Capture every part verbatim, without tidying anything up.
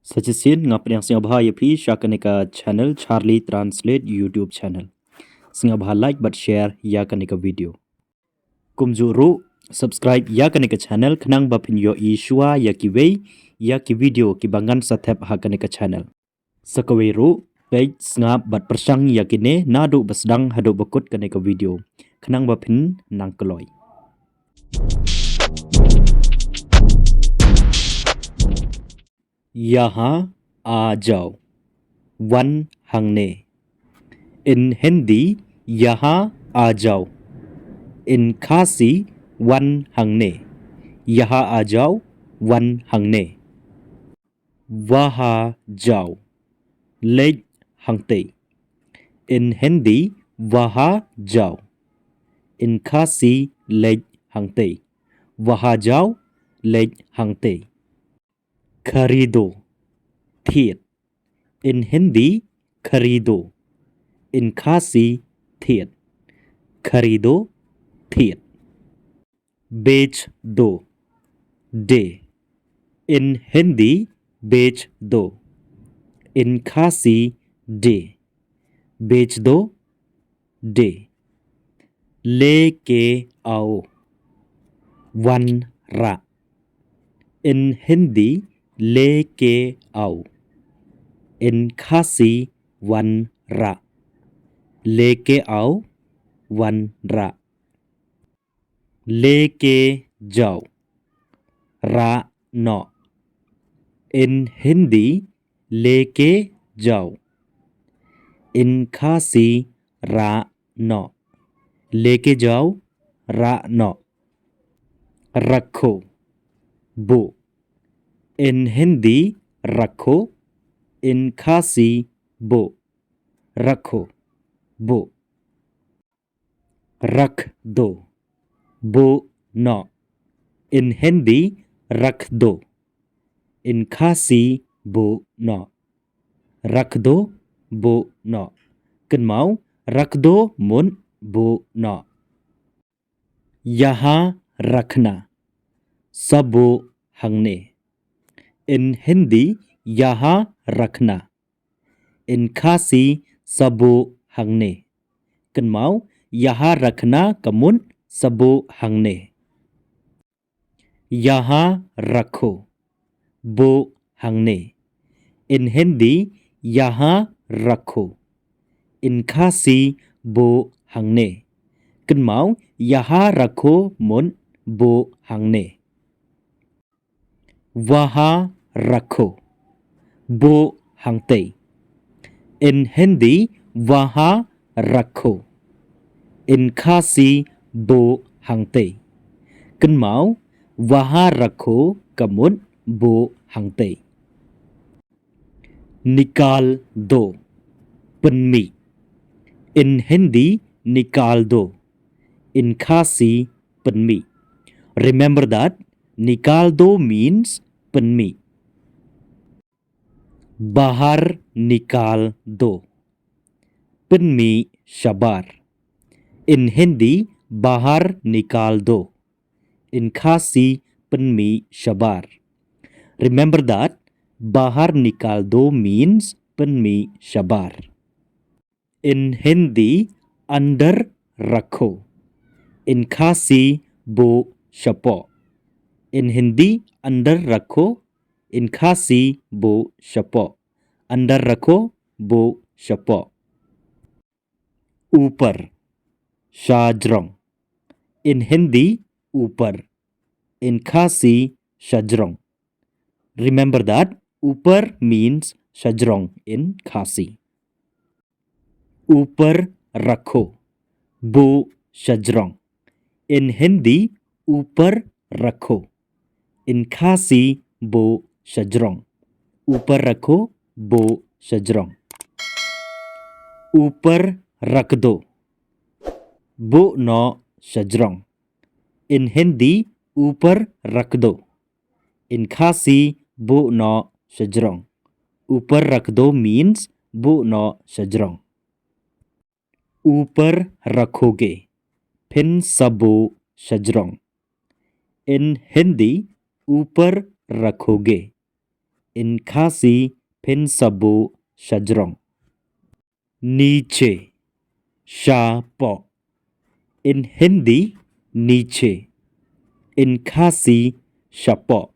Sa shisien nga pdiang sngewbha ïa phi sha kane ka channel Charlie Translate YouTube channel. Sngewbha like bad share ïa kane ka video. Kumjuh ruh subscribe ïa kane ka channel khnang ba phin ïohi shuwa ïa kiwei ïa ki video kiba ngan sa thep ha kane ka channel. Sa kawei ruh peit, sngap bad pyrshang ïa kine naduh ba sdang haduh ba kut kane ka video khnang ba phin nang kloi. Yaha a jaw, wan hangne. In Hindi, yaha a jaw. In Khasi, wan hangne. Yaha a jaw, wan hangne. Waha jaw, leit hangtei. In Hindi, waha jaw. In Khasi, leit hangtei. Waha jaw, leit hangtei. Kharido, thied. In Hindi, kharido. In Khasi, thied. Kharido, thied. Bej do, de. In Hindi, bej do. In Khasi, de. Bej do, de. Leke ao, wanrah. In Hindi, leke ao. In Khasi, wanrah. Leke ao, wanrah. Leke jaw, rah noh. In Hindi, leke jaw. In Khasi, rah noh. Leke jaw, rah noh. Rakho, buh. In Hindi, rakho. In Khasi, buh. Rakho, buh. Rakh do, buh noh. In Hindi, rakh do. In Khasi, buh noh. Rakh do, buh noh. Kynmaw, rakh do mut buh noh. Yaha rakhna, sa buh hangne. In Hindi, yaha rakhna. In Khasi, sa buh hangne. Kynmaw, yaha rakhna ka mut sa buh hangne. Yaha rakho, buh hangne. In Hindi, yaha rakho. In Khasi, buh hangne. Kynmaw, yaha rakho mut buh hangne. Waha rakho, buh hangtei. In Hindi, waha rakho. In Khasi, buh hangtei. Kynmaw, waha rakho ka mut buh hangtei. Nikal do, pynmih. In Hindi, nikal do. In Khasi, pynmih. Remember that nikal do means pynmih. Bahar nikal do, pynmih shabar. In Hindi, bahar nikal do. In Khasi, pynmih shabar. Remember that bahar nikal do means pynmih shabar. In Hindi, andar rakho. In Khasi, buh shapoh. In Hindi, andar rakho. In Khasi, buh shapoh. Andar rakho, buh shapoh. Upar, shajrong. In Hindi, upar. In Khasi, shajrong. Remember that upar means shajrong in Khasi. Upar rakho, buh shajrong. In Hindi, upar rakho. In Khasi, buh shajrong. Upar rakho, buh shajrong. Upar rakh do, buh noh shajrong. In Hindi, upar rakh do. In Khasi, buh noh shajrong. Upar rakh do means buh noh shajrong. Upar rakhoge, phin sa buh shajrong. In Hindi, upar rakhoge, in Khasi phin sa buh shajrong. Niche, shapoh. In Hindi, niche. In Khasi, shapoh.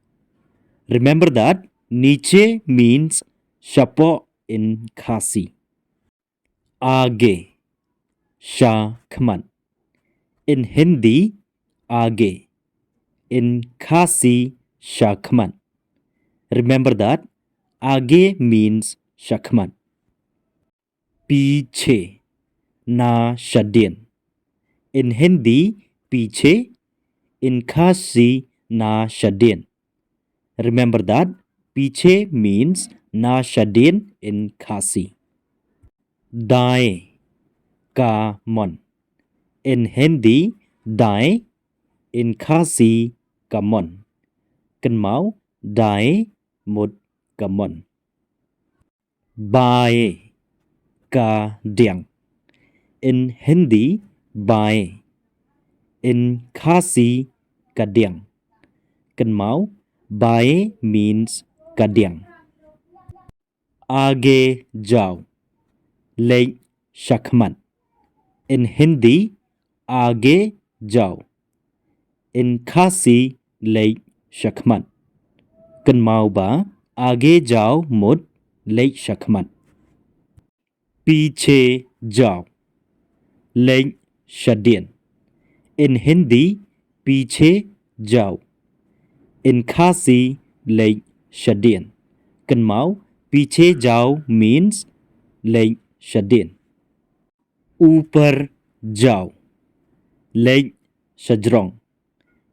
Remember that niche means shapoh in Khasi. Aage, shakhmat. In Hindi, aage. In Khasi, shakhmat. Remember that aage means shakhmat. Piche, na shadien. In Hindi, piche. In Khasi, na shadien. Remember that piche means na shadien in Khasi. Daye, kamon. In Hindi, daye. In Khasi, kamon. Kynmaw, daye mut kamon. Baye, kadiang. In Hindi, baye. In Khasi, kadiang. Kynmaw, baye means kadiang. Aage jao, leit shakhmat. In Hindi, aage jao. In Khasi, leit shakhmat. Kynmaw ba aage jao mut leit shakhmat. Piche jao, leit shadien. In Hindi, piche jao. In Khasi, leit shadien. Kynmaw, piche jao means leit shadien. Upar jao, leit shajrong.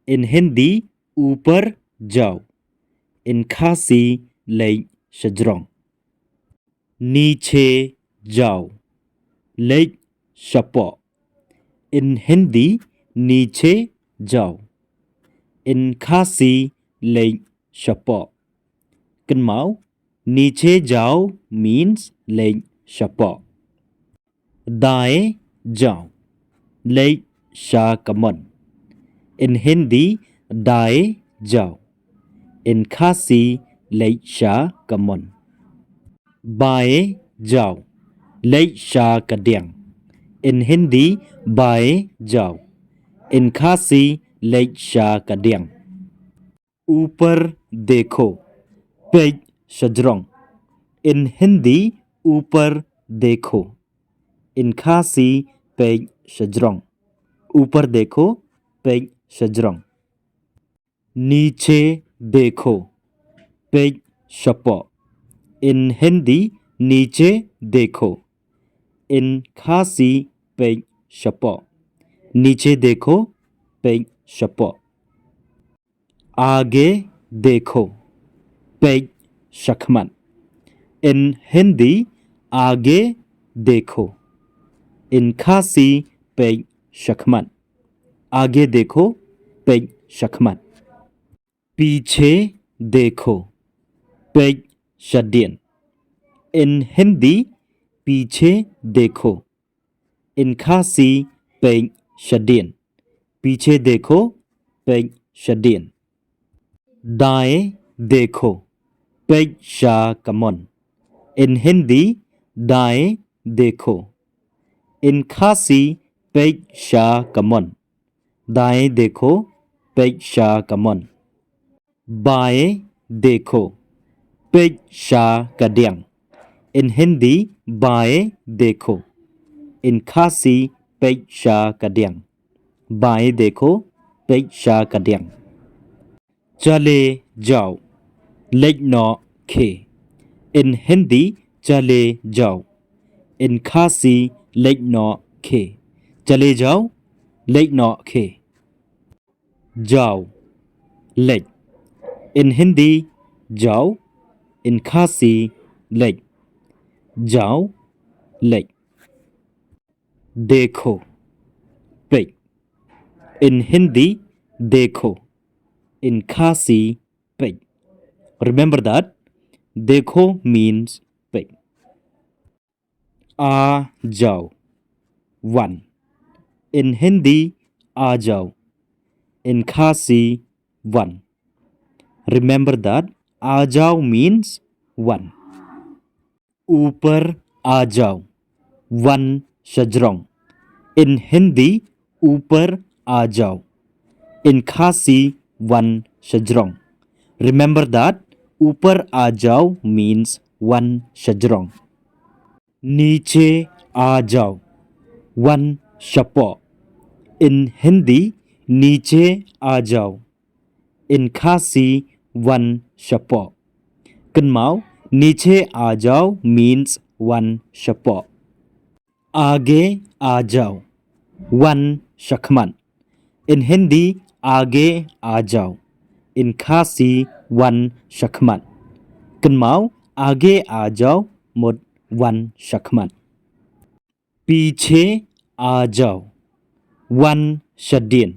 In Hindi, upar jao. In Khasi, leit shajrong. Niche jao, leit shapoh. In Hindi, niche jao. In Khasi, leit shapoh. Kynmaw, niche jao means leit shapoh. Daye jao, leit sha kamon. In Hindi, daye jao. In Khasi, leit sha kamon. Baye jao, leit sha kadiang. In Hindi, baye jao. In Khasi, leit sha kadiang. Upar dekho, peit shajrong. In Hindi, upar dekho. In Khasi, peit shajrong. Upar dekho, peit shajrong. Niche dekho, peit shapoh. In Hindi, niche dekho. In Khasi, peit shapoh. Niche dekho, peit shapoh. Aage dekho, peit shakhmat. In Hindi, aage dekho. In Khasi, peit shakhmat. Aage dekho, peit shakhmat. Piche dekho, peit shadien. In Hindi, piche dekho. In Khasi, peit shadien. Piche dekho, peit shadien. Daye dekho, peit sha kamon. In Hindi, daye dekho. In Khasi, peit sha kamon. Daye dekho, peit sha kamon. Baye dekho, peit sha kadiang. In Hindi, baye dekho. In Khasi, peit sha kadiang. Baye dekho, peit sha kadiang. Chale jao, leit noh khie. In Hindi, chale jao. In Khasi, leit noh khie. Chale jao, leit noh khie. Jao, leit. In Hindi, jao. In Khasi, leit. Jao, leit. Dekho, peit. In Hindi, dekho. In Khasi, peit. Remember that dekho means peit. Aa jao, wan. In Hindi, aa jao. In Khasi, wan. Remember that आ जाओ means wan. ऊपर आ जाओ, wan shajrong. In Hindi, ऊपर आ जाओ. In Khasi, wan shajrong. Remember that, ऊपर आ जाओ means wan shajrong. नीचे आ जाओ, wan shapoh. In Hindi, नीचे आ जाओ. In Khasi, wan shapoh. Kynmaw, नीचे आ जाओ means wan shapoh. आगे आ जाओ, wan shakhmat. In Hindi, आगे आ जाओ. In Khasi, wan shakhmat. Kynmaw, आगे आ जाओ mut wan shakhmat. पीछे आ जाओ, wan shadien.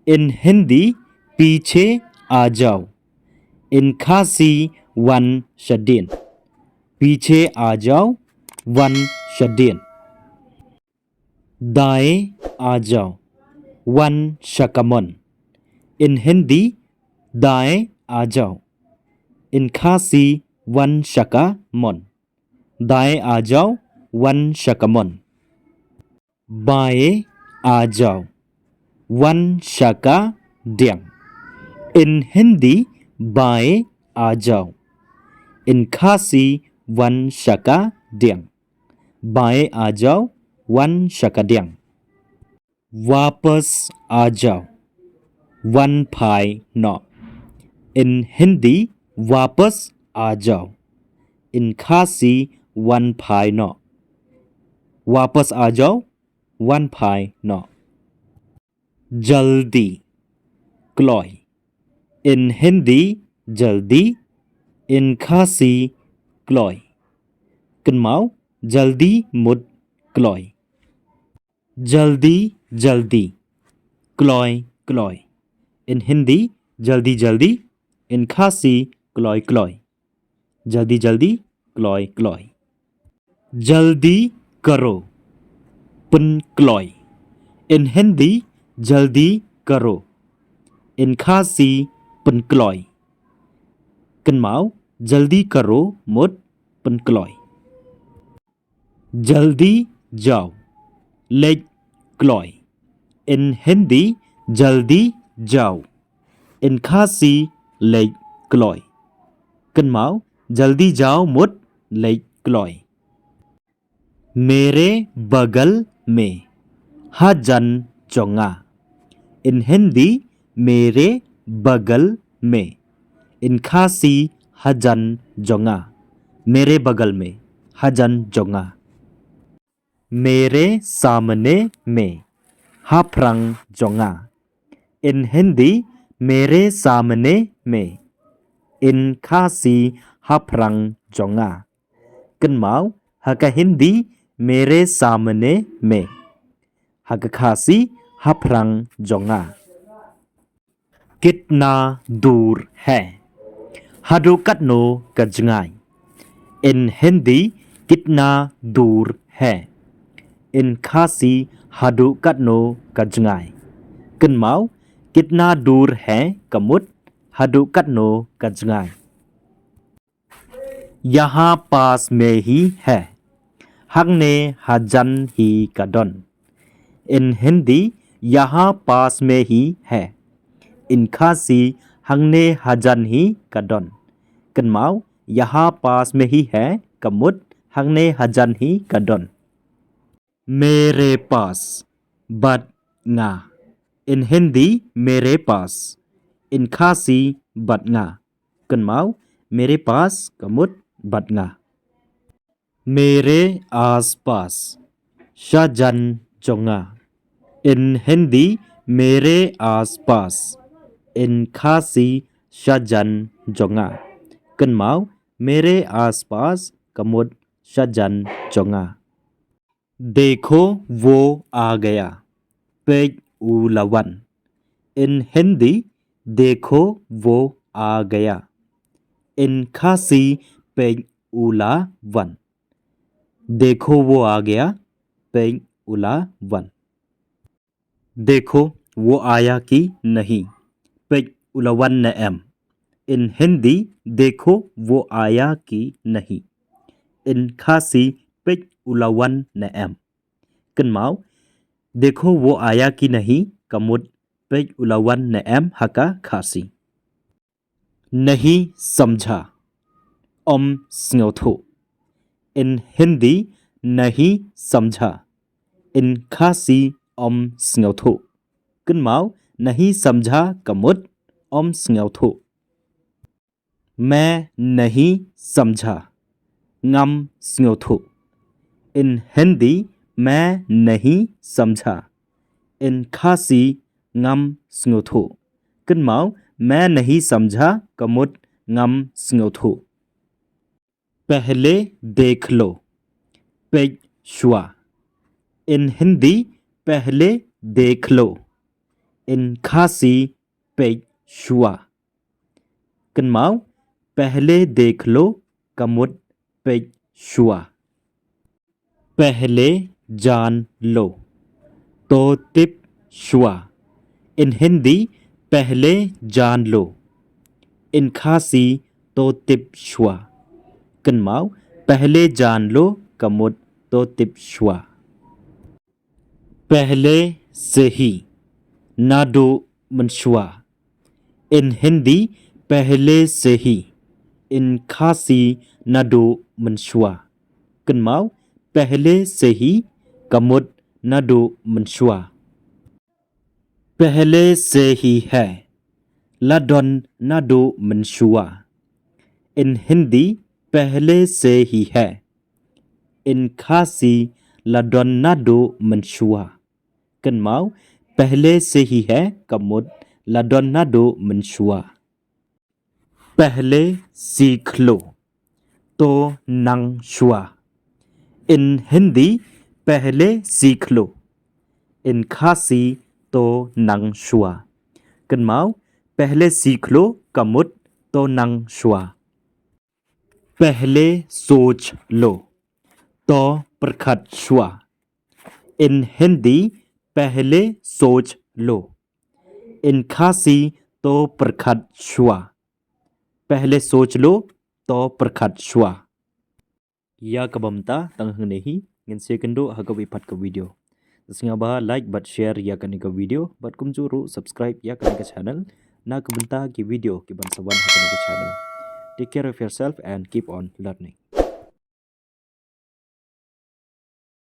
In Hindi, पीछे आ जाओ. In Khasi, wan shadien. पीछे आ जाओ, wan shadien. दाएं आ जाओ, wan sha ka mon. In Hindi, दाएं आ जाओ. In Khasi, wan sha ka mon. दाएं आ जाओ, wan sha ka mon. बाएं आ जाओ, wan sha ka diang. In Hindi, बाएं आ जाओ. In Khasi, wan sha ka diang. बाएं आ जाओ, wan sha ka diang. वापस आ जाओ, wan phai noh. In Hindi, वापस आ जाओ. In Khasi, wan phai noh. वापस आ जाओ, wan phai noh. जल्दी, kloi. In Hindi, जल्दी. In Khasi, kloi. Kynmaw, जल्दी mut kloi. जल्दी, जल्दी, kloi, kloi. In Hindi, जल्दी, जल्दी. In Khasi, kloi, kloi. जल्दी, जल्दी, kloi, kloi. जल्दी करो, pynkloi. In Hindi, जल्दी करो. In Khasi, pynkloi. Kynmaw, जल्दी करो mut pynkloi. जल्दी जाओ, leit kloi. In Hindi, जल्दी जाओ. In Khasi, leit kloi. Kynmaw, जल्दी जाओ mut leit kloi. मेरे बगल में, hajan jong nga. In Hindi, मेरे बगल में. In Khasi, hajan jong nga. मेरे बगल में, hajan jong nga. मेरे सामने में, haphrang jong nga. In Hindi, मेरे सामने में. In Khasi, haphrang jong nga. Kynmaw, ha ka Hindi, मेरे सामने में. Ha ka Khasi, haphrang jong nga. कितना दूर है? Haduh katno ka jngai? In Hindi, कितना दूर है? In Khasi, haduh katno ka jngai? Kynmaw, कितना दूर है ka mut, haduh katno ka jngai? यहाँ पास में ही है. Hangne hajan hi ka don. In Hindi, यहाँ पास में ही है. In Khasi, hangne hajan hi ka don. Kynmaw, यहाँ पास में ही है ka mut, hangne hajan hi ka don. मेरे पास, bad nga. In Hindi, मेरे पास. In Khasi, bad nga. Kynmaw, मेरे पास ka mut, bad nga. मेरे आसपास, shajan jong nga. In Hindi, मेरे आसपास. In Khasi, shajan jong nga. Kynmaw, मेरे आसपास ka mut, shajan jong nga. देखो वो आ गया, peit u la wan. In Hindi, देखो वो आ गया. In Khasi, peit u la wan. देखो वो आ गया, peit u la wan. देखो वो आया कि नहीं, peit u la wan ne em. In Hindi, देखो वो आया कि नहीं. In Khasi, peit u la wan ne em. Kynmaw, देखो वो आया कि नहीं, ka mut peit u la wan ne em ha ka Khasi. नहीं समझा, ym sngewthuh. In Hindi, नहीं समझा. In Khasi, ym sngewthuh. Kynmaw, नहीं समझा ka mut ym sngewthuh. मैं नहीं समझा, ngam sngewthuh. In Hindi, मैं नहीं समझा. In Khasi, ngam sngewthuh. Kynmaw, मैं नहीं समझा ka mut ngam sngewthuh. पहले देख लो, peit shuwa. In Hindi, पहले देख लो. In Khasi, peit shuwa. Kynmaw, पहले देख लो ka mut peit shuwa. पहले जान लो, to tip shuwa. In Hindi, पहले जान लो. In Khasi, to tip shuwa. Kynmaw, पहले जान लो ka mut to tip shuwa. पहले से ही, naduh mynshuwa. In Hindi, पहले से ही. In Khasi, naduh mynshuwa. Kynmaw, पहले से ही ka mut naduh mynshuwa. पहले से ही है, la don naduh mynshuwa. In Hindi, पहले से ही है. In Khasi, la don naduh mynshuwa. Kynmaw, पहले से ही है ka mut la don naduh mynshuwa. पहले सीख लो, to nang shuwa. In Hindi, पहले सीख लो. In Khasi, to nang shuwa. Kynmaw, पहले सीख लो ka mut to nang shuwa. पहले सोच लो, to pyrkhat shuwa. In Hindi, पहले सोच लो. In Khasi, to pyrkhat shuwa. पहले सोच लो, to pyrkhat shuwa. Ïa kaba mynta tang hangne hi, ngin sa ïakynduh ha kawei pat ka video. Sngewbha like bad share ïa kane ka video, bad kumjuh ruh subscribe ïa kane ka channel na ka bynta ki video kiban sa wan ha kane ka channel. Take care of yourself and keep on learning.